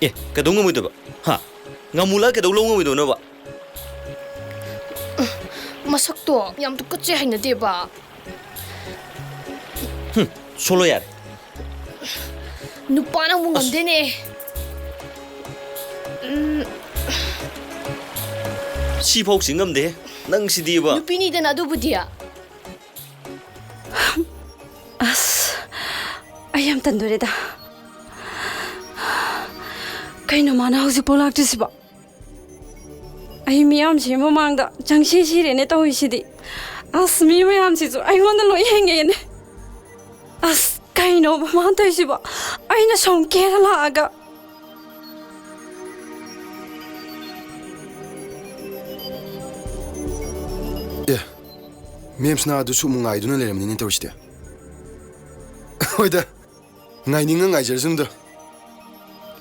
ꯑꯦ, ꯀꯩꯗꯧ ꯉꯝꯃꯣꯏꯗꯣꯏꯕ? ꯍꯥ? ꯉꯝꯃꯨ ꯂꯥꯛꯑ ꯀꯩꯗꯧ ꯂꯧ ꯉꯝꯃꯣꯏꯗꯣꯏꯅꯣꯕ? ꯃꯁꯛꯇꯣ ꯌꯥꯝ ꯇꯨꯀꯠꯆꯩ, ꯍꯩꯅꯗꯦꯕ꯫ ꯍꯨꯝ, ꯁꯣꯂꯣ ꯌꯥꯔꯦ꯫ ꯅꯨꯄꯥꯅ ꯑꯃꯨꯛ ꯑꯁ꯫ ꯉꯝꯗꯦꯅꯦ꯫ ꯎꯝ꯫ ꯁꯤꯐꯥꯎ ꯆꯤꯡ ꯉꯝꯗꯦ ꯅꯪꯁꯤꯗꯤꯕ꯫ ꯅꯨꯄꯤꯅꯤꯗꯅ ꯑꯗꯨꯕꯨꯗꯤ꯫ ꯑꯁ, ꯑꯩ ꯌꯥꯝ ꯇꯟꯗꯣꯔꯦꯗ꯫ ꯀꯩꯅꯣ ꯃꯥꯅ ꯍꯧꯖꯤꯛꯐꯥꯎ ꯂꯥꯛꯇ꯭ꯔꯤꯁꯤꯕꯣ? ꯑꯩ ꯃꯤꯌꯥꯝꯁꯤ ꯃꯃꯥꯡꯗ ꯆꯪꯁꯤ ꯁꯤꯔꯦꯅꯦ ꯇꯧꯔꯤꯁꯤꯗꯤ꯫ ꯑꯁ, ꯃꯤ ꯃꯌꯥꯝꯁꯤꯁꯨ ꯑꯩꯉꯣꯟꯗ ꯂꯣꯏ ꯌꯦꯡꯉꯛꯑꯦꯅꯦ꯫ ꯑꯁ, ꯀꯩꯅꯣꯕ ꯃꯥꯅ ꯇꯧꯔꯤꯁꯤꯕꯣ? ꯑꯩꯅ ꯁꯨꯝ ꯀꯦꯔ ꯂꯥꯛꯑꯒ꯫ ꯑꯦ, ꯃꯦꯝꯁꯅ ꯑꯗꯨ ꯁꯨꯝ ꯉꯥꯏꯗꯨꯅ ꯂꯩꯔꯝꯅꯤꯅꯦ ꯇꯧꯔꯤꯁꯤꯗꯤ꯫ ꯍꯣꯏꯗ, ꯉꯥꯏꯅꯤꯡꯉ ꯉꯥꯏꯖꯔꯁꯅꯨꯗ꯫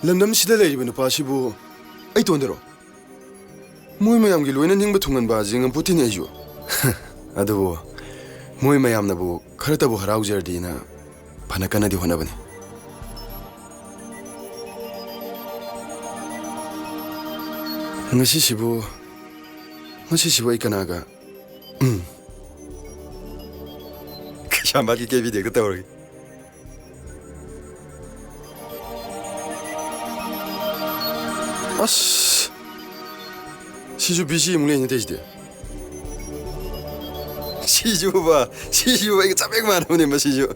ꯂꯝꯗꯝꯁꯤꯗ ꯂꯩꯔꯤꯕ ꯅꯨꯄꯥꯁꯤꯕꯨ ꯑꯩ ꯇꯣꯟꯗꯔꯣ? ꯃꯣꯏ ꯃꯌꯥꯝꯒꯤ ꯂꯣꯏꯅ ꯅꯤꯡꯕ ꯊꯨꯡꯍꯟꯕ ꯍꯥꯏꯁꯦ ꯉꯝꯄꯣꯠꯇꯦꯅꯦ ꯑꯩꯁꯨ꯫ ꯑꯗꯨꯕꯨ ꯃꯣꯏ ꯃꯌꯥꯝꯅꯕꯨ ꯈꯔꯇꯕꯨ ꯍꯔꯥꯎꯖꯔꯗꯤꯅ ꯐꯅ ꯀꯟꯅꯗꯤ ꯍꯣꯠꯅꯕꯅꯤ꯫ ꯉꯁꯤꯁꯤꯕꯨ, ꯉꯁꯤꯁꯤꯕꯨ ꯑꯩ ꯀꯅꯥꯒ? ꯎꯝ꯫ ꯀꯩꯁꯥꯝꯄꯥꯠꯀꯤ ꯀꯦꯕꯤꯗ ꯍꯦꯛꯇ ꯇꯧꯔꯒꯦ꯫ ꯑꯁ! ꯁꯤꯁꯨ ꯕꯤ ꯁꯤ ꯑꯃꯨꯛ ꯂꯩꯅꯦ ꯇꯧꯏꯁꯤꯗꯤ꯫ ꯁꯤꯁꯨꯕ, ꯁꯤꯁꯨ ꯑꯩꯒ ꯆꯞ ꯍꯦꯛ ꯃꯥꯟꯅꯕꯅꯦ ꯃꯁꯤꯁꯨ꯫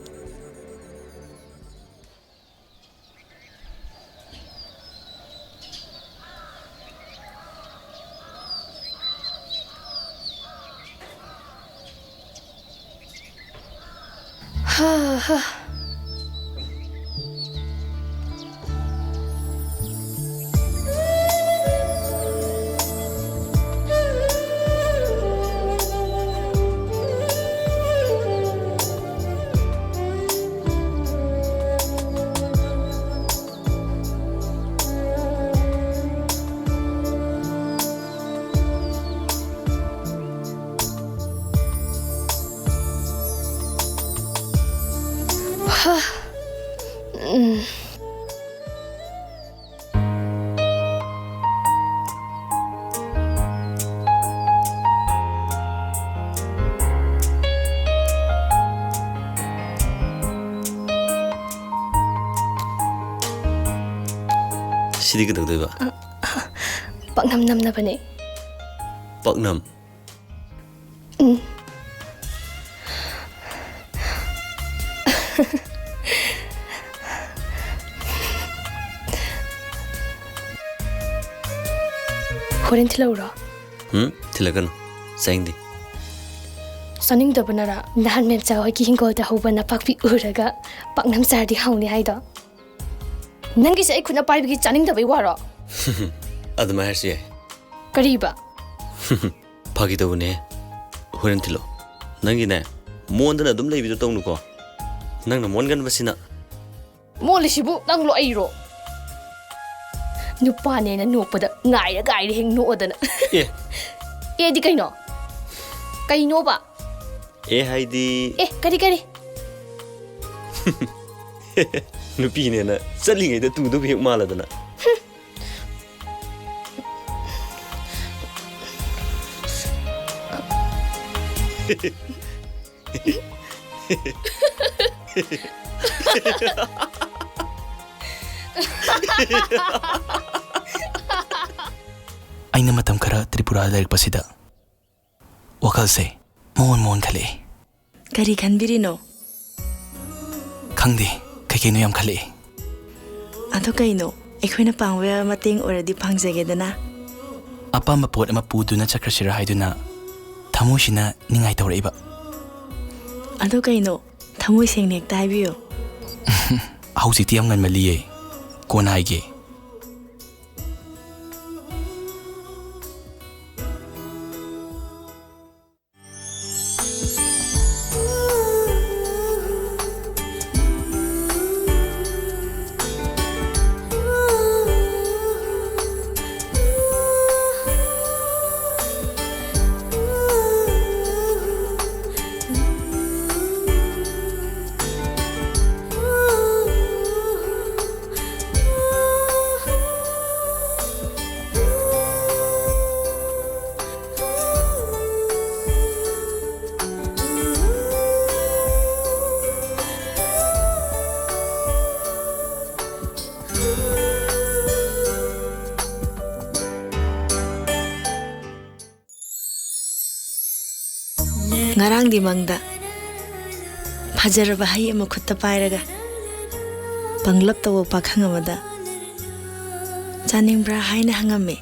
ꯍꯥ, ꯍꯥ꯫ ꯍꯥ꯫ ꯎꯝ꯫ ꯁꯤꯗꯤ ꯀꯩꯗꯧꯗꯣꯏꯕ? ꯑ, ꯑ, ꯄꯥꯛꯅꯝ ꯅꯝꯅꯕꯅꯦ꯫ ꯄꯥꯛꯅꯝ? ꯎꯝ꯫ ꯍꯣꯔꯦꯟ ꯊꯤꯜꯂꯛꯎꯔꯣ? ꯎꯝ, ꯊꯤꯜꯂꯛꯀꯅꯨ꯫ ꯆꯥꯅꯤꯡꯗꯦ꯫ ꯆꯥꯅꯤꯡꯗꯕꯅꯔꯥ? ꯅꯍꯥꯟ ꯃꯦꯝꯆꯥ ꯍꯣꯏꯒꯤ ꯍꯤꯡꯒꯣꯜꯗ ꯍꯧꯕ ꯅꯄꯥꯛꯄꯤ ꯎꯔꯒ ꯄꯥꯛꯅꯝ ꯆꯥꯔꯗꯤ ꯍꯥꯎꯅꯤ ꯍꯥꯏꯗꯣ? ꯅꯪꯒꯤꯁꯦ ꯑꯩ ꯈꯨꯠꯅ ꯄꯥꯏꯕꯒꯤ ꯆꯥꯅꯤꯡꯗꯕꯩ ꯋꯥꯔꯣ? ꯑꯗꯨꯃꯥꯏ ꯍꯥꯏꯔꯁꯨ ꯌꯥꯏ꯫ ꯀꯔꯤꯕ? ꯐꯥꯒꯤ ꯇꯧꯕꯅꯦ꯫ ꯍꯣꯔꯦꯟ ꯊꯤꯜꯂꯣ꯫ ꯅꯪꯒꯤꯅꯦ, ꯃꯣꯟꯗꯅ ꯑꯗꯨꯝ ꯂꯩꯕꯤꯗꯣ ꯇꯧꯅꯨꯀꯣ꯫ ꯅꯪꯅ ꯃꯣꯟꯒꯟꯕꯁꯤꯅ꯫ ꯃꯣꯜꯂꯤꯁꯤꯕꯨ ꯅꯪꯂꯣ ꯑꯩꯔꯣ? ꯅꯨꯄꯥꯅꯦꯅ ꯅꯣꯛꯄꯗ ꯉꯥꯏꯔ ꯉꯥꯏꯔ ꯍꯦꯛ ꯅꯣꯛꯑꯗꯅ꯫ ꯑꯦ꯫ ꯑꯦꯗꯤ ꯀꯩꯅꯣ? ꯀꯩꯅꯣꯕ? ꯑꯦ ꯍꯥꯏꯗꯤ꯫ ꯑꯦ, ꯀꯔꯤ, ꯀꯔꯤ? ꯅꯨꯄꯤꯅꯦꯅ ꯆꯠꯂꯤꯉꯩꯗ ꯇꯨꯗꯧꯕ ꯍꯦꯛ ꯃꯥꯜꯂꯗꯅ꯫ ꯑꯩꯅ ꯃꯇꯝ ꯈꯔ ꯇ꯭ꯔꯤꯄꯨꯔꯥꯗ ꯂꯩꯔꯛꯄꯁꯤꯗ ꯋꯥꯈꯜꯁꯦ ꯃꯑꯣꯟ ꯃꯑꯣꯟ ꯈꯜꯂꯛꯑꯦ꯫ ꯀꯔꯤ ꯈꯟꯕꯤꯔꯤꯅꯣ? ꯈꯪꯗꯦ, ꯀꯩ ꯀꯩꯅꯣ ꯌꯥꯝ ꯈꯜꯂꯛꯑꯦ꯫ ꯑꯗꯣ ꯀꯩꯅꯣ, ꯑꯩꯈꯣꯏꯅ ꯄꯥꯡꯕ ꯌꯥꯕ ꯃꯇꯦꯡ ꯑꯣꯏꯔꯗꯤ ꯄꯥꯡꯖꯒꯦꯗꯅ꯫ ꯑꯄꯥꯝꯕ ꯄꯣꯠ ꯑꯃ ꯄꯨꯗꯨꯅ ꯆꯠꯈ꯭ꯔꯁꯤꯔꯥ ꯍꯥꯏꯗꯨꯅ ꯊꯃꯣꯏꯁꯤꯅ ꯅꯤꯡꯉꯥꯏ ꯇꯧꯔꯛꯏꯕ꯫ ꯑꯗꯣ ꯀꯩꯅꯣ, ꯊꯃꯣꯏ ꯁꯦꯡꯅ ꯍꯦꯛꯇ ꯍꯥꯏꯕꯤꯌꯨ꯫ ꯍꯧꯖꯤꯛꯇꯤ ꯌꯥꯝ ꯉꯟꯃꯜꯂꯤꯌꯦ, ꯀꯣꯟꯅ ꯍꯥꯏꯒꯦ꯫ ꯉꯔꯥꯡꯗꯤ ꯃꯪꯗ ꯐꯖꯔꯕ ꯍꯩ ꯑꯃ ꯈꯨꯠꯇ ꯄꯥꯏꯔꯒ ꯄꯪꯂꯞ ꯇꯧꯕ ꯄꯥꯈꯪ ꯑꯃꯗ "ꯆꯥꯅꯤꯡꯕ꯭ꯔꯥ?" ꯍꯥꯏꯅ ꯍꯪꯉꯝꯃꯤ꯫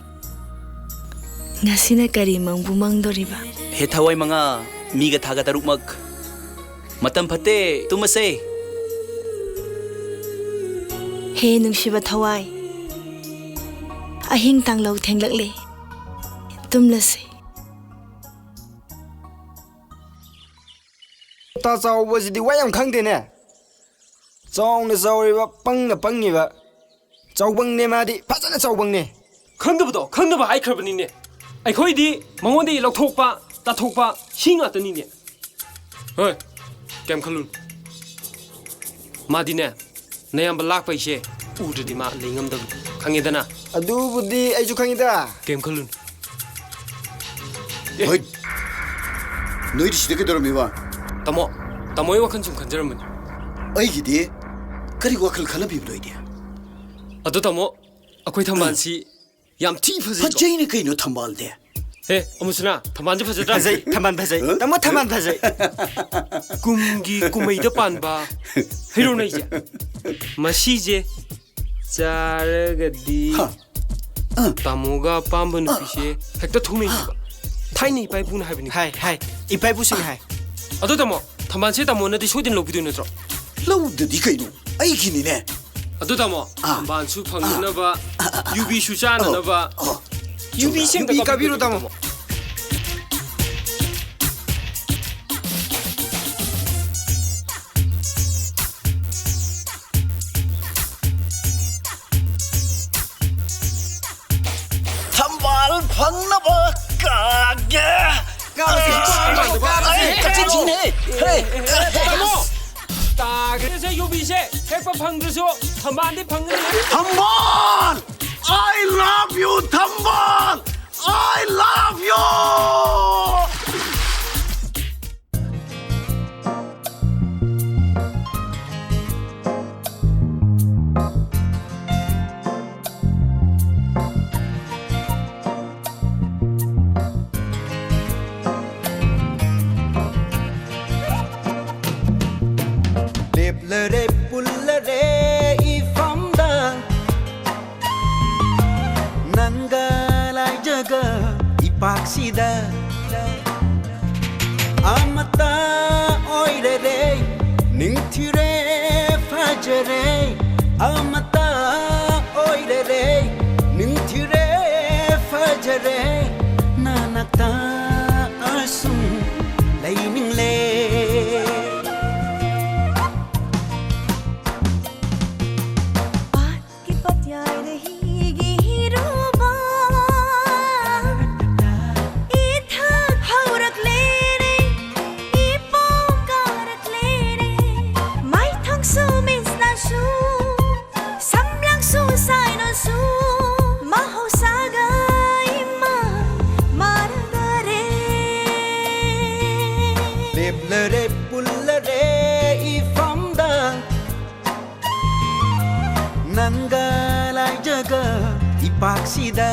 ꯉꯁꯤꯅ ꯀꯔꯤ ꯃꯪꯕꯨ ꯃꯪꯗꯣꯔꯤꯕ? ꯍꯦ ꯊꯋꯥꯏ ꯃꯉꯥ, ꯃꯤꯒ ꯊꯥꯒ ꯇꯔꯨꯛꯃꯛ, ꯃꯇꯝ ꯐꯠꯇꯦ, ꯇꯨꯝꯃꯁꯦ꯫ ꯍꯦ ꯅꯨꯡꯁꯤꯕ ꯊꯋꯥꯏ, ꯑꯍꯤꯡ ꯇꯥꯡꯂꯧ ꯊꯦꯡꯂꯛꯂꯦ, ꯇꯨꯝꯂꯁꯦ꯫ ꯇꯥ ꯆꯥꯎꯕꯁꯤꯗꯤ ꯋꯥ ꯌꯥꯝ ꯈꯪꯗꯦꯅꯦ꯫ ꯆꯥꯎꯅ ꯆꯥꯎꯔꯤꯕ, ꯄꯪꯅ ꯄꯪꯉꯤꯕ꯫ ꯆꯥꯎꯕꯪꯅꯦ ꯃꯥꯗꯤ, ꯐꯖꯅ ꯆꯥꯎꯕꯪꯅꯦ꯫ ꯈꯪꯗꯕꯗꯣ ꯈꯪꯗꯕ ꯍꯥꯏꯈ꯭ꯔꯕꯅꯤꯅꯦ꯫ ꯑꯩꯈꯣꯏꯗꯤ ꯃꯉꯣꯟꯗꯒꯤ ꯂꯧꯊꯣꯛꯄ, ꯇꯥꯊꯣꯛꯄ ꯁꯤ ꯉꯥꯛꯇꯅꯤꯅꯦ꯫ ꯍꯣꯏ, ꯀꯩꯝ ꯈꯜꯂꯨꯅꯨ꯫ ꯃꯥꯗꯤꯅꯦ, ꯅꯌꯥꯝꯕ ꯂꯥꯛꯄꯩꯁꯦ ꯎꯗ꯭ꯔꯗꯤ ꯃꯥ ꯂꯩ ꯉꯝꯗꯕꯅꯤ꯫ ꯈꯪꯉꯦꯗꯅ? ꯑꯗꯨꯕꯨꯗꯤ ꯑꯩꯁꯨ ꯈꯪꯉꯤꯗ꯫ ꯀꯩꯝ ꯈꯜꯂꯨꯅꯨ꯫ ꯑꯦ꯫ ꯍꯣꯏ꯫ ꯅꯣꯏꯗꯤ ꯁꯤꯗ ꯀꯩꯗꯧꯔꯝꯃꯤꯕ? ꯇꯥꯃꯣ, ꯇꯥꯃꯣ, ꯑꯩ ꯋꯥꯈꯜ ꯁꯨꯝ ꯈꯟꯖꯔꯝꯕꯅꯤ꯫ ꯑꯩꯒꯤꯗꯤ ꯀꯔꯤ ꯋꯥꯈꯜ ꯈꯜꯂꯝꯃꯤꯕꯅꯣ ꯑꯩꯗꯤ? ꯑꯗꯣ ꯇꯥꯃꯣ, ꯑꯩꯈꯣꯏ ꯊꯝꯕꯥꯜꯁꯤ ꯌꯥꯝ ꯊꯤ ꯐꯖꯩꯀꯣ? ꯐꯖꯩꯅꯦ ꯀꯩꯅꯣ ꯊꯝꯕꯥꯜꯗꯤ꯫ ꯍꯦ, ꯑꯃꯨꯁꯅꯥ, ꯊꯝꯕꯥꯜꯁꯦ ꯐꯖꯗ꯭ꯔꯥ? ꯐꯖꯩ, ꯊꯝꯕꯥꯜ ꯐꯖꯩ꯫ ꯍ? ꯇꯥꯃꯣ, ꯊꯝꯕꯥꯜ ꯐꯖꯩ꯫ ꯀꯨꯝꯒꯤ ꯀꯨꯝꯍꯩꯗ ꯄꯥꯟꯕ ꯍꯩꯔꯧꯅꯩꯁꯦ꯫ ꯃꯁꯤꯁꯦ ꯆꯥꯔꯒꯗꯤ ꯍ꯫ ꯑ꯫ ꯇꯥꯃꯣꯒ ꯑꯄꯥꯝꯕ ꯅꯨꯄꯤꯁꯦ ꯍꯦꯛꯇ ꯊꯨꯡꯅꯩꯌꯦꯕ꯫ ꯊꯥꯏꯅ ꯏꯄꯥ ꯏꯄꯨꯅ ꯍꯥꯏꯕꯅꯤ꯫ ꯍꯥꯏ, ꯍꯥꯏ꯫ ꯏꯄꯥ ꯏꯄꯨꯁꯤꯡꯅ ꯍꯥꯏ꯫ ꯑꯗꯣ ꯇꯥꯃꯣ, ꯊꯝꯕꯥꯜꯁꯦ ꯇꯥꯃꯣꯅꯗꯤ ꯁꯣꯏꯗꯅ ꯂꯧꯕꯤꯗꯣꯏ ꯅꯠꯇ꯭ꯔꯣ? ꯂꯧꯗꯗꯤ ꯀꯩꯅꯣ? ꯑꯩꯒꯤꯅꯤꯅꯦ꯫ ꯑꯗꯣ ꯇꯥꯃꯣ, ꯑꯥ꯫ ꯊꯝꯕꯥꯜꯁꯨ ꯐꯪꯅꯅꯕ, ꯑꯥ, ꯑꯥ, ꯑꯥ, ꯑꯥ꯫ ꯌꯨꯕꯤꯁꯨ ꯆꯥꯅꯅꯕ, ꯑꯣ, ꯑꯣ꯫ ꯌꯨꯕꯤꯁꯦ ꯑꯝꯇ ꯌꯨꯕꯤ ꯀꯥꯕꯤꯔꯣ, ꯀꯥꯕꯤꯔꯣ, ꯇꯥꯃꯣ꯫ ꯇꯥꯃꯣ꯫ ꯊꯝꯕꯥꯜ ꯐꯪꯅꯕ ꯀꯥꯒꯦ꯫ ꯀꯥꯔꯁꯦ, ꯀꯥꯔꯁꯦ, ꯀꯥꯔꯁꯦ꯫ ꯑꯩ ꯀꯛꯆꯤꯡ ꯆꯤꯡꯅꯦ꯫ ꯍꯦ꯫ ꯇꯥꯃꯣ! ꯇꯥꯒ꯭ꯔꯦꯁꯦ ꯌꯨꯕꯤꯁꯦ꯫ ꯍꯦꯛꯄ ꯐꯪꯗ꯭ꯔꯁꯨ ꯊꯝꯕꯥꯜꯗꯤ ꯐꯪꯒꯅꯤ꯫ ꯊꯝꯕꯥꯜ! I love you, ꯊꯝꯕꯥꯜ! I love you! ꯂꯦꯞꯂꯔꯦ ꯄꯨꯜꯂꯔꯦ ꯏꯐꯝꯗ, ꯅꯪꯒ ꯂꯥꯏꯖꯒ ꯁꯤꯗ ꯑꯃꯠꯇ ꯑꯣꯏꯔꯔꯦ, ꯅꯤꯡꯊꯤꯔꯦ, ꯐꯖꯔꯦ, ꯑꯃꯠꯇ ꯑꯣꯏꯔꯔꯦ, ꯅꯤꯡꯊꯤꯔꯦ, ꯐꯖꯔꯦ, ꯅꯅꯥꯛꯇ ꯑꯁꯨꯝ ꯂꯩꯅꯤꯡꯂꯦ꯫ ꯄꯥꯠꯀꯤ ꯄꯥꯠꯌꯥꯏꯗ ꯍꯤꯒꯤ ꯍꯤꯔꯨꯕ ꯏꯊꯛ ꯍꯧꯔꯛꯂꯦꯅꯦ, ꯏꯄꯣꯝ ꯀꯥꯔꯛꯂꯦꯅꯦ꯫ ꯃꯥꯏꯊꯣꯡꯁꯨ ꯃꯤꯠꯅꯁꯨ, ꯁꯝꯂꯥꯡꯁꯨ ꯁꯥꯏꯅꯣꯁꯨ, ꯃꯍꯧꯁꯥꯒ ꯏꯃꯥꯟ ꯃꯥꯟꯅꯗꯔꯦ꯫ ꯂꯦꯞꯂꯔꯦ ꯄꯨꯜꯂꯔꯦ ꯏꯐꯝꯗ, ꯅꯪꯒ ꯂꯥꯏꯖꯒ ꯏꯄꯥꯛꯁꯤꯗ꯫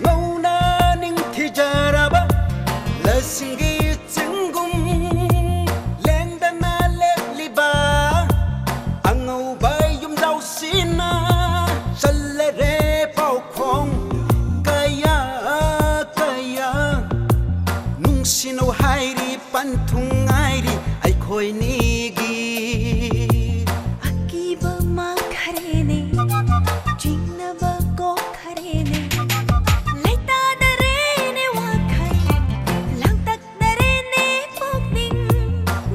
ꯉꯧꯅ ꯅꯤꯡꯊꯤꯖꯔꯕ ꯂꯁꯤꯡꯒꯤ ꯆꯤꯡꯒꯨꯝ ꯂꯦꯡꯗꯅ ꯂꯦꯞꯂꯤꯕ ꯑꯉꯧꯕ ꯌꯨꯝꯖꯥꯎꯁꯤꯅ ꯆꯜꯂꯔꯦ ꯄꯥꯎꯈꯣꯡ ꯀꯌꯥ ꯀꯌꯥ꯫ ꯅꯨꯡꯁꯤꯅꯧ ꯍꯥꯏꯔꯤ, ꯄꯟꯊꯨꯡ ꯉꯥꯏꯔꯤ ꯑꯩꯈꯣꯏꯅꯤꯒꯤ꯫ ꯑꯀꯤꯕ ꯃꯥꯡꯈꯔꯦꯅꯦ, ꯆꯤꯡꯅꯕ ꯀꯣꯛꯈꯔꯦꯅꯦ, ꯂꯩꯇꯥꯗꯔꯦꯅꯦ ꯋꯥꯈꯜ, ꯂꯥꯡꯇꯛꯅꯔꯦꯅꯦ ꯄꯨꯛꯅꯤꯡ,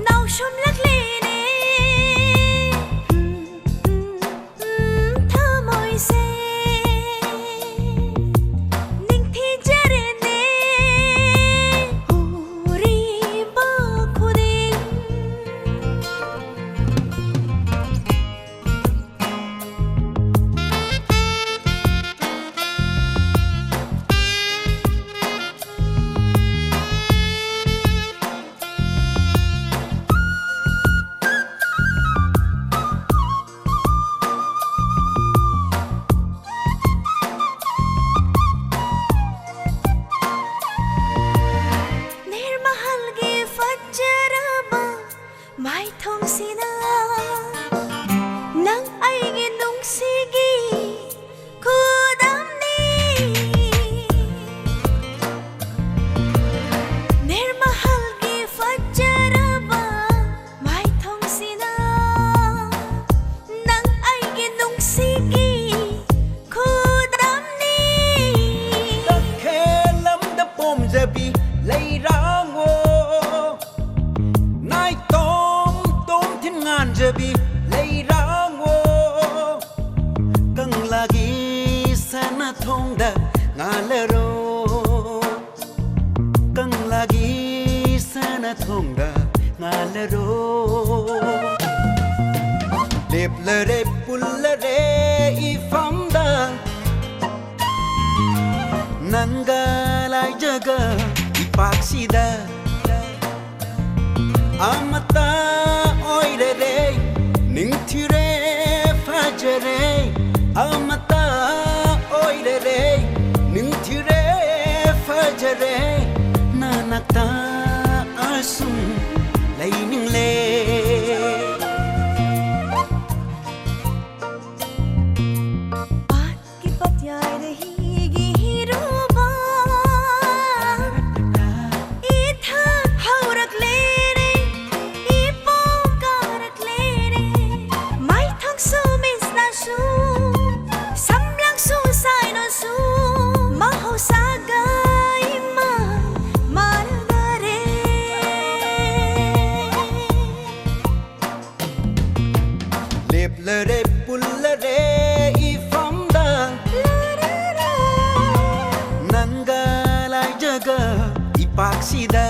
ꯅꯥꯎꯁꯨꯝꯂꯛꯂꯦꯅꯦ꯫ ꯊꯃꯣꯏꯁꯦ ꯅꯤꯡꯊꯤꯖꯔꯦꯅꯦ, ꯎꯔꯤꯕ ꯈꯨꯗꯤꯡ ꯉꯥꯜꯂꯔꯣ, ꯀꯪꯂꯥꯒꯤ ꯁꯅꯥꯊꯣꯡꯗ ꯉꯥꯜꯂꯔꯣ꯫ ꯂꯦꯞꯂꯔꯦ ꯄꯨꯜꯂꯔꯦ ꯏꯐꯝꯗ, ꯅꯪꯒ ꯂꯥꯏꯖꯒ ꯏꯄꯥꯛꯁꯤꯗ꯫ ꯑꯃꯠꯇ ꯑꯣꯏꯔꯔꯦ, ꯅꯤꯡꯊꯤꯔꯦ, ꯐꯖꯔꯦ꯫ ꯑꯃꯠꯇ ꯑꯣꯏꯔꯔꯦ, ꯅꯤꯡꯊꯤꯔꯦ, ꯐꯖꯔꯦ꯫ ꯅꯅꯥꯛꯇ ꯑꯁꯨꯝ ꯂꯩꯅꯤꯡꯂꯦ꯫ ꯄꯥꯠꯀꯤ ꯄꯠꯌꯥꯏꯗ ꯍꯤꯒꯤ ꯍꯤꯔꯨꯕ ꯏꯊꯛ ꯍꯧꯔꯛꯂꯦꯅꯦ, ꯏꯄꯣꯝ ꯀꯥꯔꯛꯂꯦꯅꯦ꯫ ꯃꯩꯊꯛꯁꯨ ꯃꯤꯠꯁꯅꯁꯨ, ꯁꯝꯂꯥꯡꯁꯨ ꯁꯥꯏꯅꯣꯁꯨ, ꯃꯍꯧꯁꯥꯒ ꯏꯃꯥꯟ ꯃꯥꯟꯅꯗꯔꯦ꯫ ꯂꯦꯞꯂꯔꯦ ꯄꯨꯜꯂꯔꯦ ꯏꯐꯝꯗ, ꯅꯪꯒ ꯂꯥꯏꯖꯒ ꯏꯄꯥꯛꯁꯤꯗ꯫